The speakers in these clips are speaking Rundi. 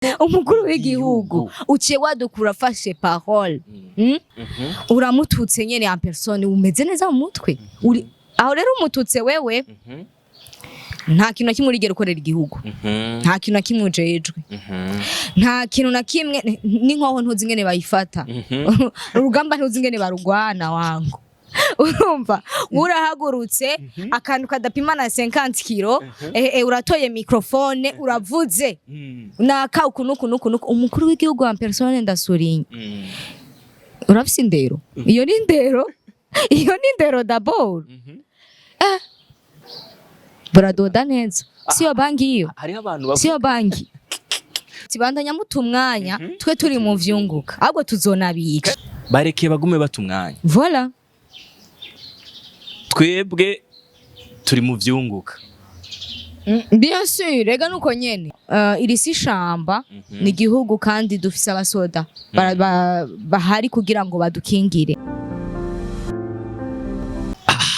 Umukuru w'igihugu uciye wadukura afashe parole. Uramututse nyene en personne. Umeze neza mu mutwe? Uri aho rero umututse wewe, nta kintu na kimwe urigera ukorera igihugu, nta kintu na kimwe ujejwe, nta kintu na kimwe. N'inkoho ntuzi ingene bayifata, urugamba ntuzi ingene barugwana. Wangu, urumva urahagurutse akantu kadapima na 50 kilo, uratoye microphone, uravuze naka uku nuku nuku nuku, umukuru w'igihugu en personne. Ndasurinye, urafise indero? Iyo ni indero? Iyo ni indero d'abord? Buradoda neza, siyo bangi iyo. Hariho abantu bavuga Siyo bangi. Tibandanya muta umwanya, twe turi mu vyunguka, ahubwo tuzonabica. Bareke bagume bata umwanya. Voilà. Twebwe turi mu vyunguka. Bien sûr, rega nuko nyene. Iri si ishamba, ni igihugu, kandi dufise abasoda bahari kugira ngo badukingire.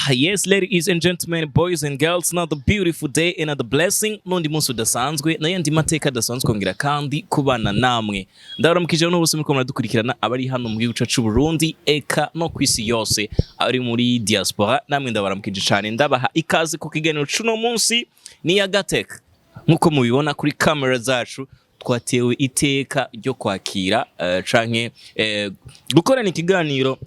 Ah, yes, ladies and gentlemen, boys and girls, another beautiful day, another blessing. N'undi munsi udasanzwe, n'ayandi mateka adasanzwe kongera kandi kubana namwe. Ndabaramukije n'ubu bose muriko muradukurikirana, abari hano mu gihugu cacu Burundi, eka no kwisi yose, abari muri diaspora, namwe ndabaramukije cane, ndabaha ikaze ku kiganiro c'uno munsi ni ya Gateka. Nkuko mubibona kuri kamera zacu, twatewe iteka ryo kwakira canke gukorana ikiganiro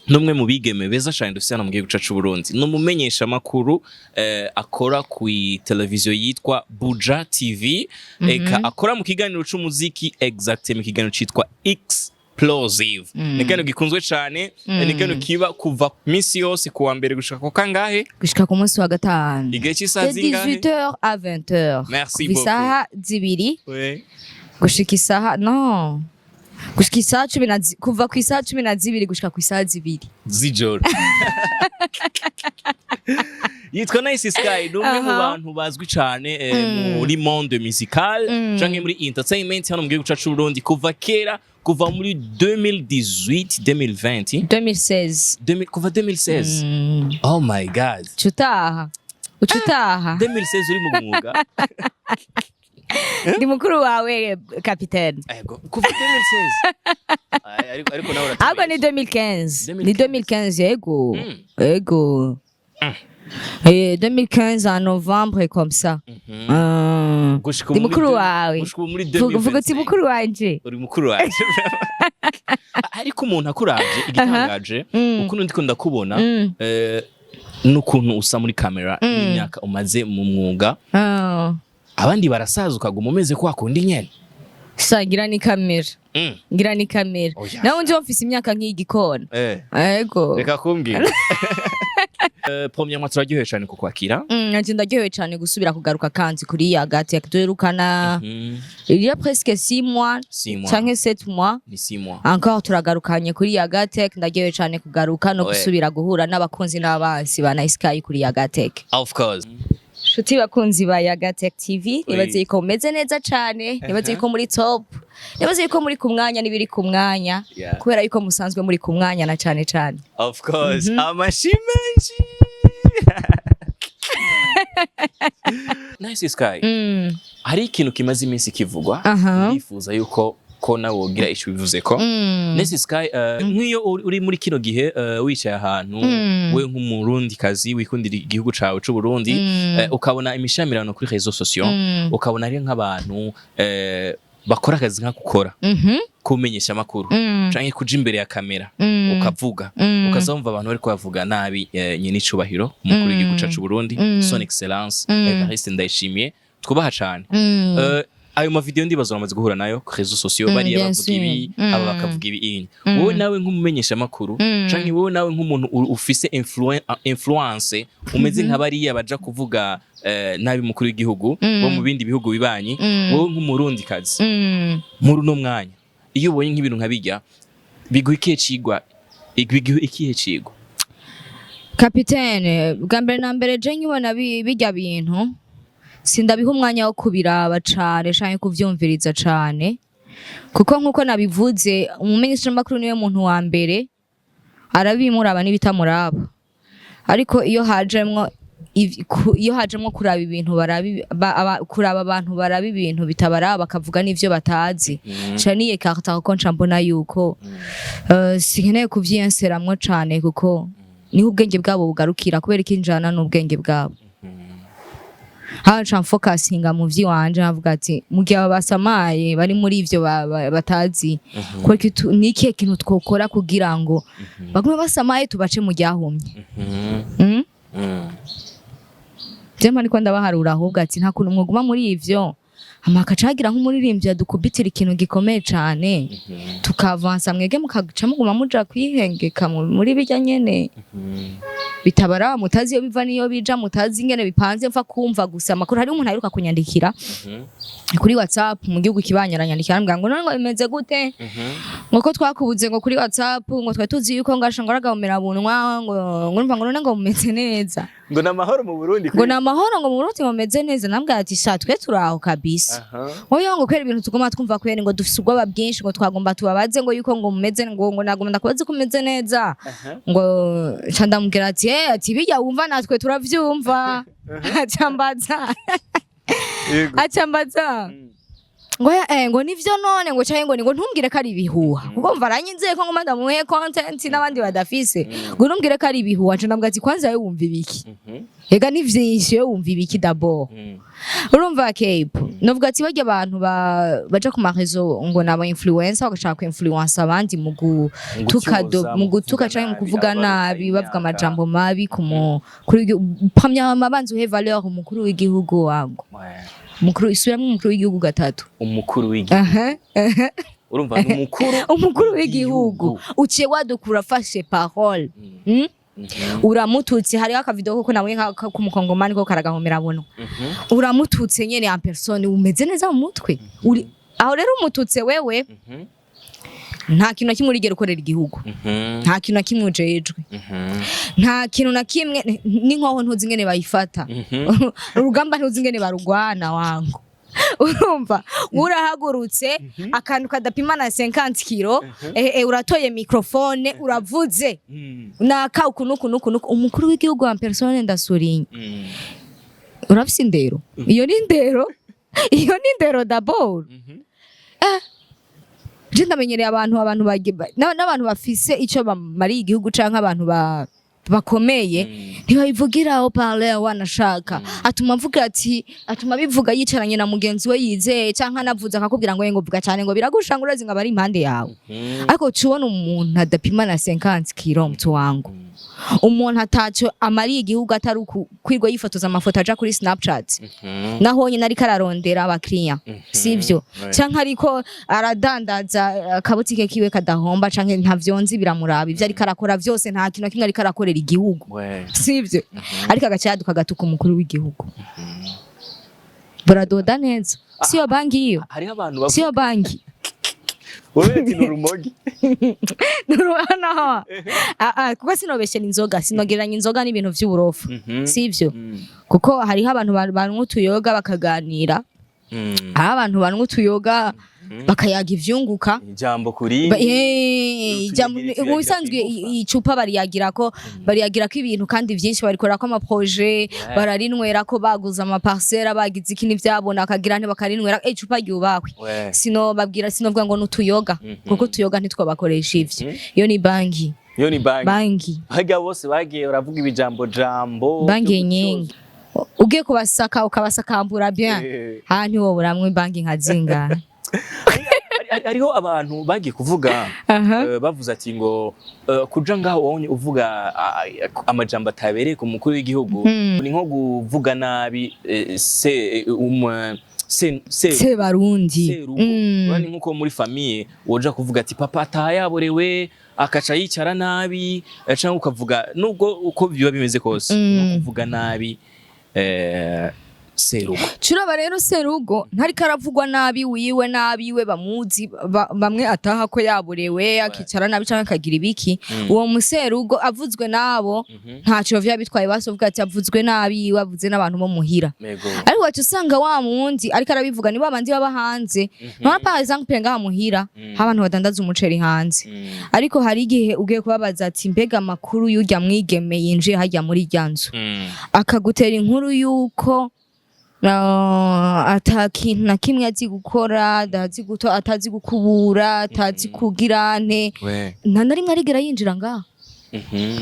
n'umwe mu bigeme beza cyane dufite hano mu gihugu cyacu Burundi. Ni umumenyesha makuru akora ku televiziyo yitwa Buja TV, eka akora mu kiganiro c'umuziki, exact mu kiganiro citwa Explosive. Ni ikiganiro gikunzwe cyane, ni ikiganiro kiba kuva minsi yose kuwa mbere gushika ku kangahe? Gushika ku munsi wa gatanu. Igihe cy'isaha De zingahe? 18h à 20h. Merci Kuva beaucoup. isaha 2 Ouais. gushika isaha, no, gushika isaha cumi na kuva ku isaha 12 gushika ku isaha 2 z'ijoro. Yitwa Nice Sky, ni umwe mu bantu bazwi cyane muri monde musical canke muri entertainment hano mu gihugu cacu Burundi kuva kera, kuva muri 2018, 2020. 2016. 2000, kuva 2016. Oh my God. Ucutaha, ucutaha. 2016 uri mu mwuga. Ndi mukuru wawe, capitaine. Ego, kuva 2016. Ay, ariko nawe Ahubwo ni uratubeshya. 2015, ni 2015, yego. Yego. 2015 en novembre comme ça. Ah. Gushika Ndi ubu muri mukuru wawe. Gushika ubu muri Vuga uti 2025. mukuru wanje. Uri mukuru wanje, ariko umuntu akuravye, igitangaje ukuntu ndiko ndakubona n'ukuntu usa muri kamera n'imyaka umaze mu mwuga, abandi barasaza ukaguma umeze kwa kundi nyene. Sa ngira ni kamera. Ngira ni kamera. Oya. Nawe nje mfise imyaka nk'igikona. Yego. Reka kumbwira. Premièrement, turaryohewe cyane kukwakira. Nanje ndaryohewe cyane gusubira kugaruka kandi kuri ya gati duherukana il y a presque 6 mois. 6 mois. Canke 7 mois. Ni 6 mois. Encore turagarukanye kuri ya Gatech. Ndaryohewe cyane kugaruka no gusubira guhura n'abakunzi n'abansi ba Nice Sky kuri ya Gatech. Of course. Shuti bakunzi ba Yagatech TV, nibaze yuko mumeze neza cane, nibaze yuko muri top, nibaze yuko muri ku mwanya n'ibiri ku mwanya, kubera yuko musanzwe muri ku mwanya na cane cane. Of course, amashi menshi. Nice Sky, hari ikintu kimaze iminsi kivugwa, ndifuza yuko ko nawe wogira ico bivuze ko. Nice Sky, nk'iyo uri muri kino gihe, wicaye ahantu, we nk'umurundi kazi wikundira igihugu cawe c'u Burundi, ukabona imishamirano kuri réseaux sociaux, ukabona ari nk'abantu bakora akazi nk'ako ukora, kumenyesha amakuru canke kuja imbere ya kamera ukavuga, ukaza wumva abantu bariko bavuga nabi nyene icubahiro umukuru w'igihugu cacu Burundi, Son Excellence Evariste Ndayishimiye twubaha cane. Ayo mavideo ndibaza uramaze guhura nayo ku réseaux sociaux, bariya bien bavuga ibi, sûr. aba bakavuga ibi inyi. Wowe nawe nk'umumenyesha makuru, canke wowe nawe nk'umuntu ufise influence, umeze nka bariya baja kuvuga nabi mukuru w'igihugu bo mu bindi bihugu bibanyi, wowe nk'umurundi kazi muri uno mwanya, iyo ubonye nk'ibintu nka bijya, biguha ikihe cigwa? Biguha ikihe cigwa? Kapitene, bwa mbere na mbere je nkibona bijya bintu sindabiha umwanya wo kubiraba cane canke kuvyumviriza cane, kuko nkuko nabivuze, umumenyeshamakuru niwe muntu wa mbere arabimuraba n'ibitamuraba. Ariko iyo hajemwo iyo hajemwo kuraba ibintu baraba kuraba abantu baraba ibintu bitabaraba, bakavuga n'ivyo batazi, nca niyekarta, kuko nca mbona yuko sinkeneye kuvyiyenseramwo cane, kuko niho ubwenge bwabo bugarukira. Kubera ko injana n'ubwenge bwabo, hano nca mfokasinga mu vy'iwanje, nkavuga ati mu gihe aba basamaye bari muri ivyo batazi, kubera ko ni ikihe kintu twokora kugira ngo bagume basamaye, tubace mu ryahumye? Jewe ariko ndabaharura ahubwo ati nta kuntu mwoguma muri ivyo, hama hakaca nk'umuririmbyi adukubitira ikintu gikomeye cane, tukavansa, mwege mukaca muguma muja kwihengeka muri birya nyene bitabara, mutazi iyo biva n'iyo bija, mutazi ingene bipanze, mfa kumva gusa amakuru. Hari umuntu aheruka kunyandikira kuri WhatsApp mu gihugu kibanyi, aranyandikira arambwira ngo none ngo bimeze gute, ngo ko twakubuze ngo kuri WhatsApp, ngo twari tuzi yuko ngo asha ngo aragahomera bunwa, ngo urumva ngo none ngo mumeze neza. Ngo ni amahoro mu Burundi? Ngo ni amahoro, ngo mu Burundi ngo mumeze neza. Nambwira ati sha, twe turaho kabisa. Oya, ngo kwera ibintu tuguma twumva kwera, ngo dufise ubwoba bwinshi, ngo twagomba tubabaze ngo yuko ngo mumeze, ngo nagomba ndakubaze ko umeze neza. Ngo nca ndamubwira ati eh, ati bijya wumva natwe turavyumva. Acambaza acambaza ngo ngo nivyo none, ngo canke ngo ni ngo ntumbwire ko ari ibihuha, kuko mva aranyizeye ko ngoma ndamuhe content n'abandi badafise, ngo ntumbwire ko ari ibihuha. Nca ndamubwira ati kwanza wewe wumva ibiki? Ega ni vyinshi, wewe wumva ibiki d'abord? Urumva cape, novuga ati barya abantu baja ku ma réseaux ngo naba influencer, bagashaka ku influence abandi mu gutuka gutyoza, mu gutuka kuvuga canke mu nabi, kuvuga abaruta nabi, bavuga imyaka. amajambo mabi ku kuri premièrement banza uhe valeur umukuru w'igihugu wangu. Umukuru, isubiramwo, umukuru w'igihugu gatatu. Umukuru w'igihugu. Aha. Urumva ni umukuru Umukuru w'igihugu, uciye wadukura afashe parole. Uramututse. Hariho akavideo koko nabonye k'umukongomani ko karagahomera buno. Uramututse nyene en personne. Umeze neza mu mutwe? Uri aho rero umututse wewe, nta kintu na kimwe urigera ukorera igihugu, nta kintu na kimwe ujejwe, nta kintu na kimwe, n'inkoho ntuzi ingene bayifata, urugamba ntuzi ingene barugwana wangu. Urumva urahagurutse akantu kadapima na 50 kilo, uratoye microphone, uravuze naka uku nuku nuku nuku, umukuru w'igihugu wa personne, ndasurinye. Urafise indero? Iyo ni indero? Iyo ni indero d'abord? Je ndamenyereye abantu n'abantu bafise ico bamariye igihugu canke abantu bakomeye, ntibabivugiraho parler, wanashaka atuma avuga ati, atuma bivuga yicaranye na mugenzi we yizeye, canke anavuze akakubwira ngo ngo vuga cyane, ngo biragusha, ngo urazi ngo abari impande yawe. Ariko tubona umuntu adapima na 50 kilo, mtu wangu, umuntu ataco amariye igihugu atari kwirwa yifotoza amafoto aja kuri Snapchat, naho nyine ariko ararondera abakiriya, sivyo? Canke ariko aradandaza akabutike kiwe kadahomba, canke ntavyonzi, biramuraba ivyo ariko arakora vyose, nta kintu na kimwe ariko arakorera igihugu, sivyo? Ariko agaca yaduka agatuka umukuru w'igihugu. Buradoda neza, siyo banki iyo? Hariho abantu bavuga Siyo banki? Wowe ati ni urumogi. No. Ah, ah, kuko sinobeshera inzoga, sinogereranya inzoga n'ibintu vy'uburofu, sivyo? Kuko hariho abantu banywa utuyoga bakaganira, hariho abantu banywa utuyoga bakayaga ivyunguka. Ijambo kuri Mu bisanzwe icupa bariyagirako ibintu kandi vyinshi, barikorerako ama projets, bararinwerako baguze ama parcelles, bagize iki n'ivyabona, bakagira nti bakarinwera icupa ryubahwe. Sino babwira, sinovuga ngo nutuyoga, kuko utuyoga ntitwabakoresha ivyo. Iyo ni banki. Iyo ni banki. Banki. Harya bose bagiye baravuga ibijambo jambo Banki byo nyingi, ugiye kubasaka ukabasakambura bien, aha ntiwoburamwo banki nka zingahe. Hariho abantu bagiye kuvuga, bavuze ati ngo kuja ngaho wonye uvuga amajambo atabereye ku mukuru w'igihugu ni nko kuvuga nabi se se se Sebarundi. Serugo. Urabona, ni nkuko muri famille woja kuvuga ati papa atayaborewe, akaca yicara nabi, canke ukavuga nubwo uko biba bimeze kose, nko kuvuga nabi. Serugo. Curaba rero, Serugo ntariko aravugwa nabi wiwe nabiwe bamuzi, bamwe ataha ko yaburewe, akicara nabi canke akagira ibiki. Uwo muserugo avuzwe nabo, ntaco vyaba bitwaye. Basovuga ati avuzwe nabi iwe, avuze n'abantu bo muhira. Ariko waca usanga wa wundi ariko arabivuga ni babandi baba hanze. Nka par exemple ngaha muhira abantu badandaza umuceri hanze, ariko hari igihe ugiye kubabaza ati: "Mbega amakuru y'urya mwigeme yinjiye hajya muri rya nzu?" Akagutera inkuru y'uko ata kintu na kimwe azi gukora, atazi guto, atazi gukubura, atazi kugira nte. Nta na rimwe arigera yinjira ngaha.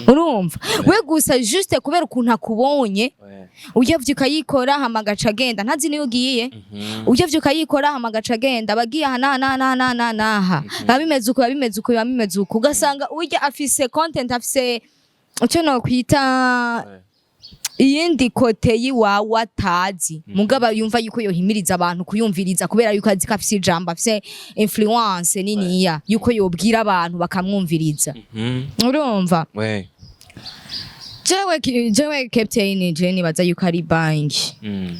Urumva we gusa, juste kubera ukuntu akubonye, uyavyuka yikora, hama agaca agenda, ntazi niyo ugiye. Uyavyuka yikora, hama agaca agenda, abagiye aha n'aha n'aha n'aha n'aha n'aha n'aha, biba bimeze uku, biba bimeze uku, biba bimeze uku. Ugasanga urya afise content, afise icyo nokwita iyindi côté yiwawe atazi, mugabo yumva yuko yohimiriza abantu kuyumviriza, kubera yuko azi ko afise ijambo, afise influence niniya, yuko yobwira abantu bakamwumviriza. Urumva, jewe captain, je nibaza yuko ari banki,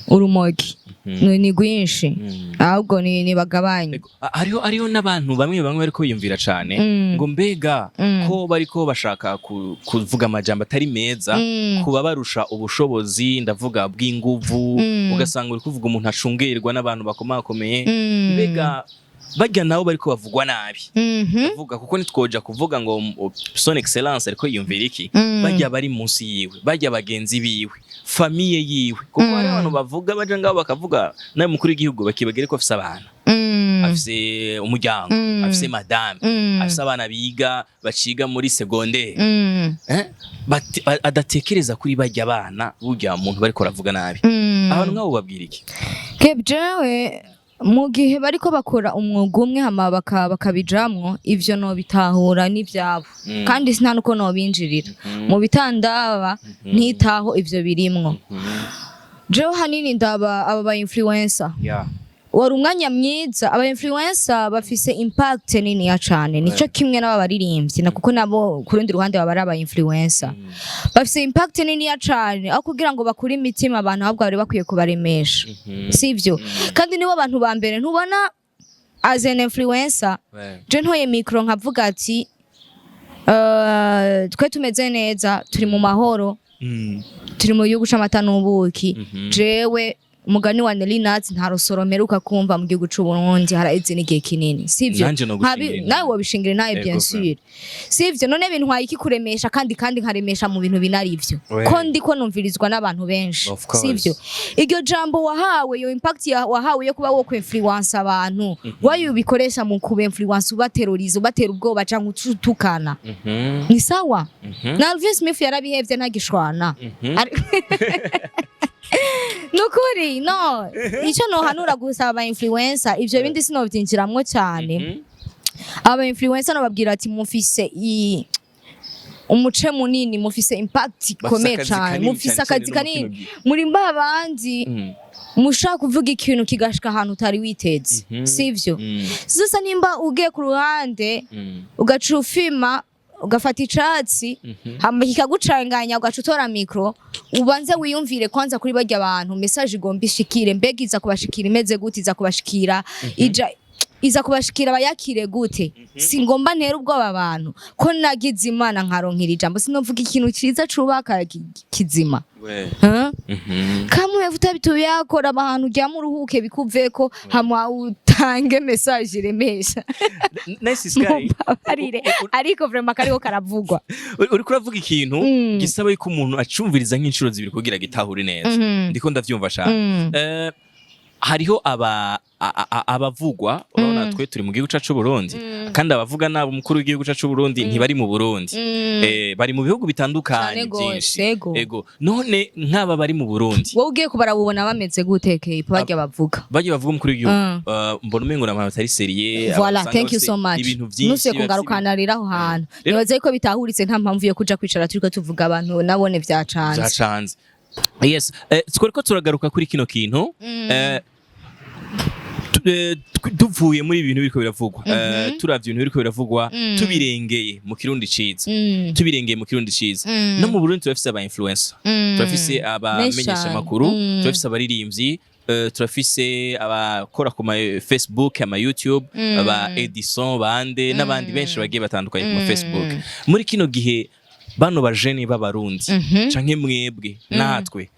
urumogi ni rwinshi, ahubwo ni bagabanye. Ego, hariho n'abantu bamwe bamwe bariko biyumvira cane ngo mbega ko bariko bashaka kuvuga amajambo atari meza kuba barusha ubushobozi, ndavuga bw'inguvu, ugasanga uri kuvuga umuntu acungerwa n'abantu bakomakomeye, mbega barya nabo bariko bavugwa nabi, ndavuga kuko nitwoja kuvuga ngo Son Excellence ariko yiyumvira iki, barya bari munsi yiwe, barya bagenzi biwe, famille yiwe, kuko hari abantu bavuga, baja ngaho bakavuga nawe mukuru w'igihugu, bakibagire ko afise abana, afise umuryango, afise madame, afise abana biga, baciga muri secondaire, eh? Adatekereza kuri barya bana burya muntu bariko baravuga nabi. Abantu nk'abo babwira iki? Keb, jewe mu gihe bariko bakora umwuga umwe hama bakabijamwo, ivyo nobitahura n'ivyabo, kandi sina nuko nobinjirira mu bitandaba, ntitaho ivyo birimwo. Jewe hanini ndaba aba ba influencer. Wari umwanya mwiza. Aba influencer bafise impact niniya cane, nico kimwe n'aba baririmbyi na kuko nabo ku rundi ruhande baba ari aba influencer, bafise impact niniya cane. Aho kugira ngo bakure imitima abantu, ahubwo bari bakwiye kubaremesha, sivyo? Kandi nibo bantu ba mbere ntubona. As an influencer, je ntoye micro nkavuga ati: "Twe tumeze neza, turi mu mahoro, turi mu gihugu c'amata n'ubuki." Jewe umugani wa Nelly Nat, nta rusoro mperuka kumva mu gihugu c'u Burundi, haraheze n'igihe kinini, sivyo? Nanje nogushingira intahe. Nawe wobishingira nawe. Ego. Bien sûr, sivyo? None bintwaye iki kuremesha kandi nkaremesha mu bintu binari ivyo, ko ndiko numvirizwa n'abantu benshi? Of course. Sivyo? Iryo jambo wahawe, iyo impact wahawe yo kuba wo influence abantu, wayo ubikoresha mu kuba influence, ubateroriza, ubatera ubwoba canke utukana, ni sawa? Na Alvin Smith yarabihevye, ntagishwana. Nukuri no icyo nohanura gusa aba influencer, ivyo bindi sinovyinjiramwo cyane. Aba influencer nobabwira ati mufise umuce munini, mufise impact ikomeye akazi cyane, kanini mufise cyane akazi cyane no mu kanini. kino gihe. Muri mba bandi mushaka kuvuga ikintu kigashika ahantu utari witeze, sivyo? Sasa nimba ugiye ku ruhande, ugaca ufima, ugafata icatsi, hama kikagucanganya, ugaca utora micro, ubanze wiyumvire kwanza kuri barya bantu message igomba ishikire. Mbega iza kubashikira imeze gute? Iza kubashikira, ija iza kubashikira bayakire gute? Singomba ntera ubwoba abantu ko nagize Imana nkaronkera ijambo, sinovuga ikintu ciza cubaka kizima. Huh? Kamwe utabituyakora ahantu uryama uruhuke bikuveko, hama utange message iremesha. Nice Sky. Mumbabarire, ariko vraiment kariho karavugwa. Uriko uravuga ikintu gisaba yuko umuntu acumviriza nk'inshuro zibiri kugira gitahure neza. Ndiko ndavyumva cane. Hariho abavugwa, urabona twe turi mu gihugu cacu Burundi, kandi abavuga nabo umukuru w'igihugu cacu Burundi ntibari mu Burundi, bari mu bihugu bitandukanye Cane gose, byinshi. ego. Ego, none nk'aba bari mu Burundi, Wowe ugiye kubarabubona bameze gute, Kepo, barya bavuga? Bagiye bavuga umukuru w'igihugu, mbona umengo ni abantu batari sérieux. Voilà, usanga thank you bafise so much. ibintu vyinshi, Nusuye bafise kungarukana rero aho hantu. Rero- Nibaze ko bitahuritse, nta mpamvu yo kuja kwicara turiko tuvuga abantu nabone vyacanze. Vyacanze, yes. Twariko turagaruka kuri kino kintu. Tuvuye muri ibi bintu biriko biravugwa, turavye ibintu biriko biravugwa, tubirengeye mu Kirundi ciza, tubirengeye mu Kirundi ciza, no mu Burundi turafise aba influencer, turafise abamenyesha amakuru, turafise abaririmbyi, turafise abakora ku ma Facebook, ama YouTube, aba Edison bande n'abandi benshi bagiye batandukanye ku ma Facebook. Muri kino gihe bano bajene b'Abarundi canke mwebwe natwe,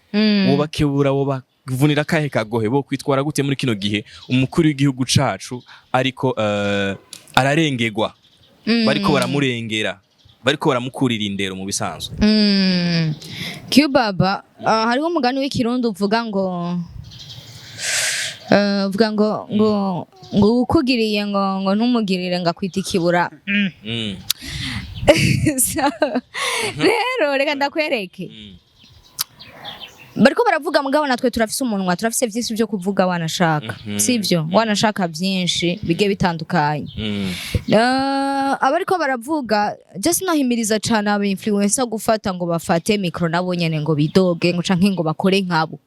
wobakebura, wobavunira akahe kagohe? Bo kwitwara gute muri kino gihe umukuru w'igihugu cacu ariko ararengerwa, bariko baramurengera, bariko baramukurira indero mu bisanzwe? Cubaba, hariho umugani w'Ikirundi uvuga ngo uvuga ngo ukugiriye ngo ntumugirire ngo akwita ikibura. So, rero reka ndakwereke. Bariko baravuga, mugabo natwe turafise umunwa, turafise vyinshi vyo kuvuga wanashaka, sivyo? Wanashaka vyinshi bigiye bitandukanye. Abariko baravuga, just nahimiriza cane aba influencer gufata ngo bafate micro nabo nyene ngo bidoge ngo canke ngo bakore nkabo,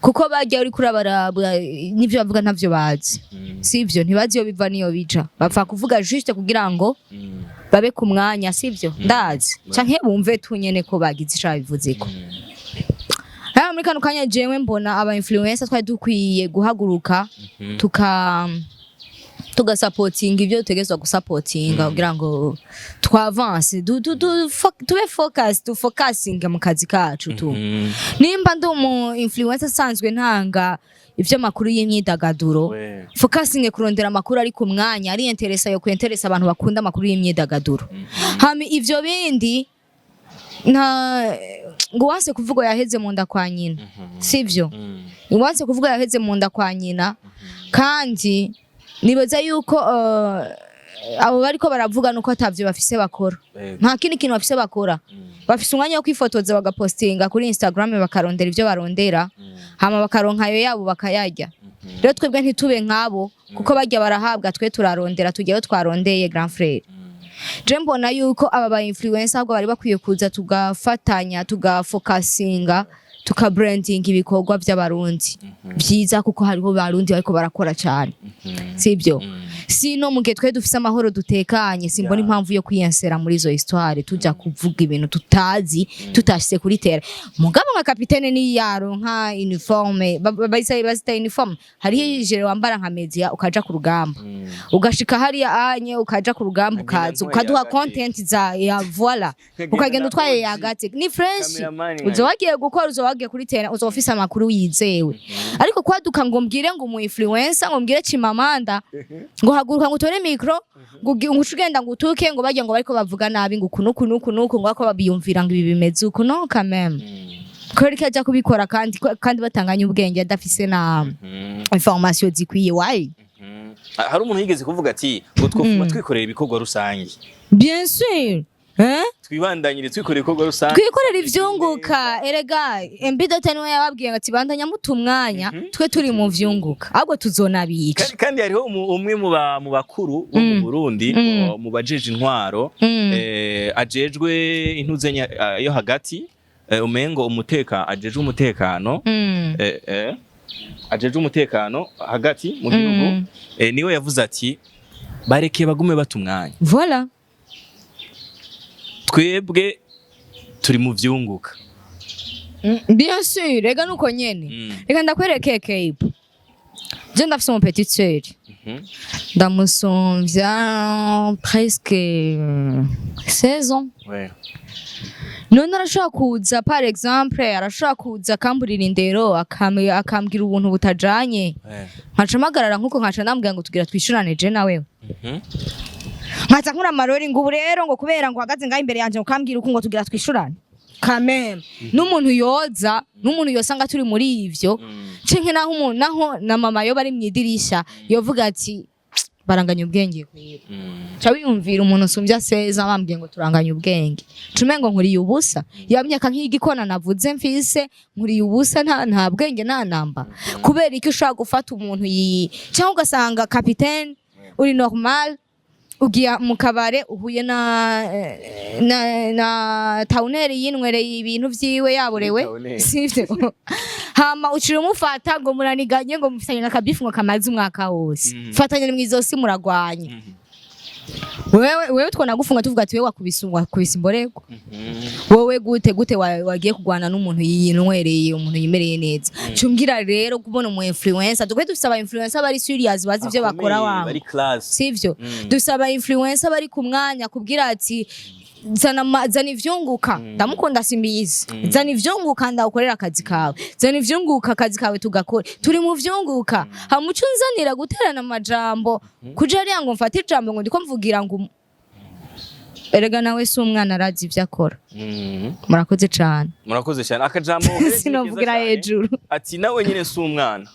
kuko barya uriko urabaraba n'ivyo bavuga ntavyo bazi, sivyo? Ntibazi iyo biva niyo bija, bapfa kuvuga juste kugira ngo babe ku mwanya, sivyo? Ndazi canke bumve tu nyene ko bagize ico babivuzeko. Hano muri kano kanya jewe mbona aba influencer twari dukwiye guhaguruka tugasapotinga ibyo dutegerezwa gusapotinga kugira ngo twavance, tube focus, dufocusinge mu kazi kacu tu. Nimba ndi umu influencer asanzwe ntanga ivy'amakuru y'imyidagaduro, focusinge kurondera amakuru ari ku mwanya, ari intéressant, yo kwenteresa abantu bakunda amakuru y'imyidagaduro. Hama ivyo bindi, nta ngo wanse kuvuga yaheze mu nda kwa nyina, sivyo? Wanse kuvuga yaheze mu nda kwa nyina. Kandi nibaza yuko abo bariko baravuga nuko atavyo bafise bakora. Nta kindi kintu bafise bakora. Bafise umwanya wo kwifotoza, bagapostinga kuri Instagram, bakarondera ivyo barondera, hama bakaronka ayo yabo bakayarya. Rero twebwe ntitube nkabo, kuko barya barahabwa, twe turarondera, tujyayo twarondeye. Grand frère, je mbona yuko aba ba influencer ahubwo bari bakwiye kuza tugafatanya, tugafokasinga, tukabrandinga ibikorwa by'Abarundi byiza, kuko hariho Barundi bariko barakora cyane, sibyo? Sino mu gihe twe dufise amahoro, dutekanye, simbona impamvu yo kwiyensera muri izo histoire, tuja kuvuga ibintu tutazi, tutashyize kuri terrain. Mugabo nka kapitene niyaro nka uniforme bazita uniforme, hariho ijere wambara nka media, ukaja ku rugamba, ugashika hariya anye, ukaja ku rugamba, Nkagenda ukaza ntwaye ukaduha agati. content za ya voila, Nkagenda ukagenda na utwaye OG. agati ni fresh. Cameraman. Uzo wagiye gukora, uzo wagiye kuri terrain, uzo ufise amakuru yizewe. Ariko kwaduka ngo mbwire ngo umu influencer, ngo mbwire Chimamanda ngo haguruka, ngo utore micro, ngo uce ugenda ngo utuke ngo bajya ngo bariko bavuga nabi, ngo uku nuku nuku nuku, ngo bako babiyumvira ngo ibi bimeze uku, no quand même, kubera ko ajya kubikora kandi batanganya ubwenge, adafise na information zikwiye, why? Hari umuntu yigeze kuvuga ati ngo twofuma twikorera ibikorwa rusange. Bien sûr, hein? Twibandanyire twikorera ibikorwa rusange. Twikorera ivyunguka. Erega MB Data niwe yababwiye ngo ati bandanya muta umwanya, twe turi mu vyunguka, ahubwo tuzonabica. Kandi hariho umwe mu bakuru bo mu Burundi, mu bajeje intwaro, ajejwe intuzenya yo hagati, umengo ajejwe umutekano, ajejwe umutekano hagati mu gihugu, niwe yavuze ati bareke bagume bata umwanya, Voilà. twebwe turi mu vyunguka. Bien sûr, rega nuko nyene. Reka ndakwereke, Cape, je ndafise umu petite sœur, ndamusumvya presque 16 ans. None arashobora kuza, par exemple, arashobora kuza akamburira indero, akambwira ubuntu butajanye, nkaca mpagarara nkuko nkaca ndambwira ngo tugira twishurane je nawewe, nkaca nkura amarori ngo ubu rero ngo kubera ngo uhagaze ngaho imbere yanje ukambwira uko ngo tugira twishurane. Kameme n'umuntu yoza, n'umuntu yosanga turi muri ivyo, canke naho umuntu, naho na mama yo bari mwidirisha, yovuga ati baranganya ubwenge kwera. Ca wiyumvira umuntu usumbya seza bambwiye ngo turanganye ubwenge, cume ngo nkuriye ubusa ya myaka nk'igikona navuze mfise, nkuriye ubusa, nta bwenge nta namba. Kubera iki ushobora gufata umuntu yi, cyangwa ugasanga capitaine uri normal. Ugiye mu kabare, uhuye na tawuneri yinwereye ibintu vyiwe, yaborewe. Tawuneri. Sivyo? Hama ucira umufata ngo muraniganye, ngo mufitanye akabifu ngo kamaze umwaka wose. Fatanye mw'izosi, muragwanye. Wewe twonagufunga, tuvuga ati wewe wakubise imborego. Wowe gute gute wagiye kurwana n'umuntu yinwereye, umuntu yimereye neza? Cumbwira rero, kubona umu influencer, tukwe dufise aba influencer bari serious, bazi ivyo bakora. Akomeye, Wangu. Bari class. Sivyo? Dufise aba influencer bari ku mwanya kubwira ati zana zana ivyunguka, ndamukunda simbizi, zana ivyunguka ndawukorera akazi kawe, zana ivyunguka akazi kawe tugakore, turi mu vyunguka. Hamuco nzanira guterana amajambo kuja hariya ngo mfate ijambo ngo ndiko mvugira ngo erega nawe si umwana, arazi ivyo akora. Murakoze cane. Murakoze cyane, akajambo Sinovugira hejuru. Ati nawe nyine si umwana,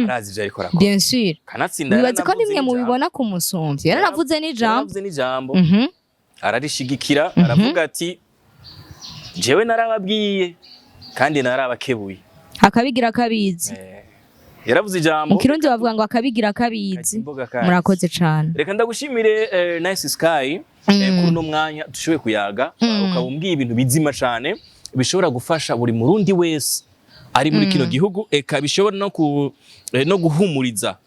arazi ivyo ariko arakora. Bien sûr. Kanatsinda. Wibaza ko yaranavuze nimwe n'ijambo. mubibona kumusumbya, yaranavuze n'ijambo. Yaravuze n'ijambo, ararishigikira, aravuga ati jewe narababwiye kandi narabakebuye. Akabigira kabizi. Yaravuze ijambo. Mu Kirundi bavuga ngo akabigira kabizi. Imboga kazi. Murakoze cane. Reka ndagushimire, Nice Sky, kuri uno mwanya dushoboye kuyaga, ukaba umbwiye ibintu bizima cane bishobora gufasha buri Murundi wese ari muri kino gihugu, eka bishobora no guhumuriza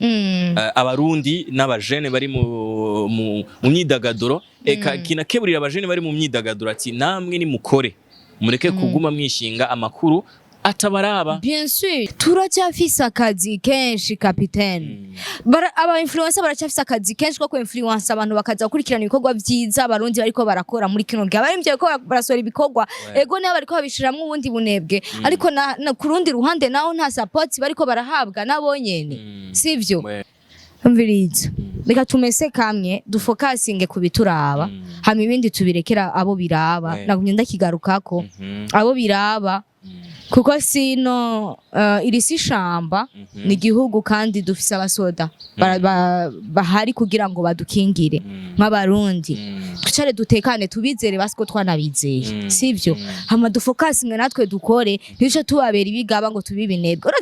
Abarundi n'abajene bari mu myidagaduro, eka kinakeburira abajene bari mu myidagaduro ati namwe nimukore, mureke kuguma mwishinga amakuru atabaraba. Bien sûr, turacyafise akazi kenshi, capitaine. Aba influencer baracyafise akazi kenshi ko influence abantu bakaza gukurikirana ibikorwa vyiza Abarundi bariko barakora muri kino gihe. Abarimvye bariko barasohora ibikorwa, ego nabo bariko babishiramwo ubundi bunebwe, ariko na ku rundi ruhande naho nta support bariko barahabwa nabo nyene, sivyo? Umviriza, reka tumese kamwe, dufokasinge ku bituraba, hama ibindi tubirekera abo biraba. Nagumye ndakigarukako, abo biraba, kuko sino iri si ishamba, ni igihugu, kandi dufise abasoda bahari kugira ngo badukingire nk'Abarundi. Twicare dutekane, tubizere basi ko twanabizeye, sivyo? Hama dufokasinge natwe dukore, ntiduce tubabera ibigaba ngo tube ibinebwe.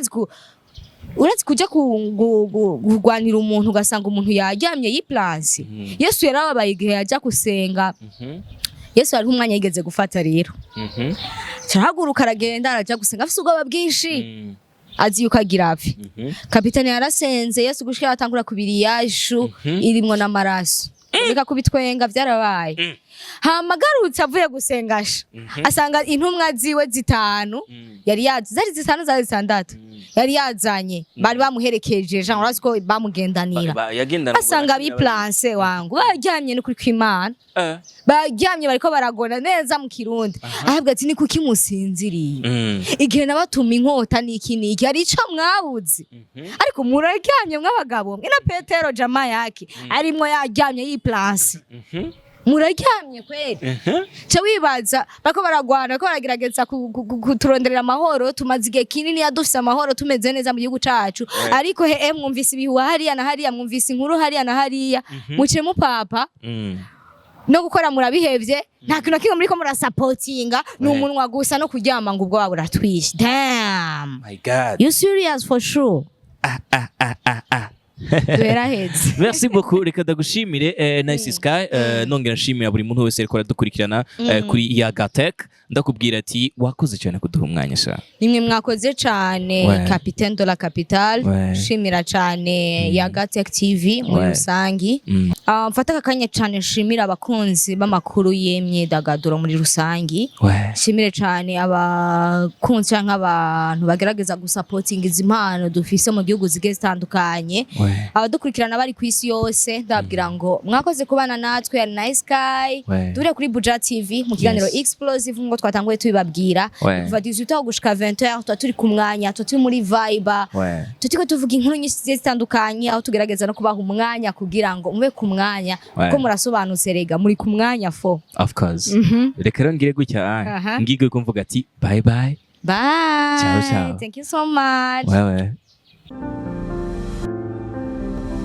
Urazi kuja kurwanira umuntu, ugasanga umuntu yaryamye yiplansi. Yesu yarababaye igihe yaja gusenga. Yesu hariho umwanya yigeze gufata rero, carahaguruka, aragenda, araja gusenga afise ubwoba bwinshi, azi yuko agira apfe. Kapitani yarasenze Yesu gushika atangura kubira iyashu irimwo n'amaraso. Reka kubitwenga, vyarabaye. Hama agarutse avuye gusenga sha, asanga intumwa ziwe zitanu yari yazi, zari zitanu, zari zitandatu yari yazanye, bari bamuherekeje, Jean, urazi ko bamugendanira. Yagendana. Asanga biplanse wangu, baryamye n'ukuri kw'Imana. Baryamye, bariko baragona neza mu Kirundi. Ahabwa ati ni kuki musinziriye igihe nabatuma inkota n'iki n'iki? Hari ico mwabuze? Ariko muraryamye mw'abagabo mwe. Na Petero jama yake arimwo yaryamye yiplanse. Muraryamye kweli? Ca wibaza bariko baragwana, bariko baragerageza kuturonderera amahoro. Tumaze igihe kinini dufise amahoro, tumeze neza mu gihugu cacu, ariko he mwumvise ibihuha hariya na hariya, mwumvise inkuru hariya na hariya, muce mupapa no gukora murabihevye. Nta kintu na kimwe muriko murasapotinga, ni umunwa gusa no kuryama ngo ubwoba buratwishe. Damn. My God. You serious for sure? Duheraheze. Merci beaucoup, reka ndagushimire, Nice Sky, nongera nshimira buri muntu wese ariko aradukurikirana kuri Yagatech. Ndakubwira ati wakoze cyane kuduha umwanya sha. Nimwe mwakoze cane. Capitaine de la Capitale. Shimira cane Yagatech TV muri rusangi. Ah, mfata aka kanya cane nshimira abakunzi b'amakuru y'imyidagaduro muri rusangi. Nshimire cane abakunzi canke abantu bagerageza gusapotinga izi mpano dufise mu gihugu zigiye zitandukanye. Abadukurikirana bari ku isi yose, ndababwira ngo mwakoze kubana natwe. Ya Nice Sky, dure kuri Buja TV mu kiganiro Explosive, ngo twatanguye tubibabwira kuva 18h gushika 20h, tuba turi ku mwanya, tuba turi muri vibe, turiko tuvuga inkuru nyinshi zigiye zitandukanye, aho tugerageza no kubaha umwanya kugira ngo mube ku mwanya, kuko murasobanutse rega, muri ku mwanya fo. Of course. Reka rero ngire gutya, ngige ko mvuga ati bye bye. Bye. Ciao, ciao. Thank you so much. Wewe.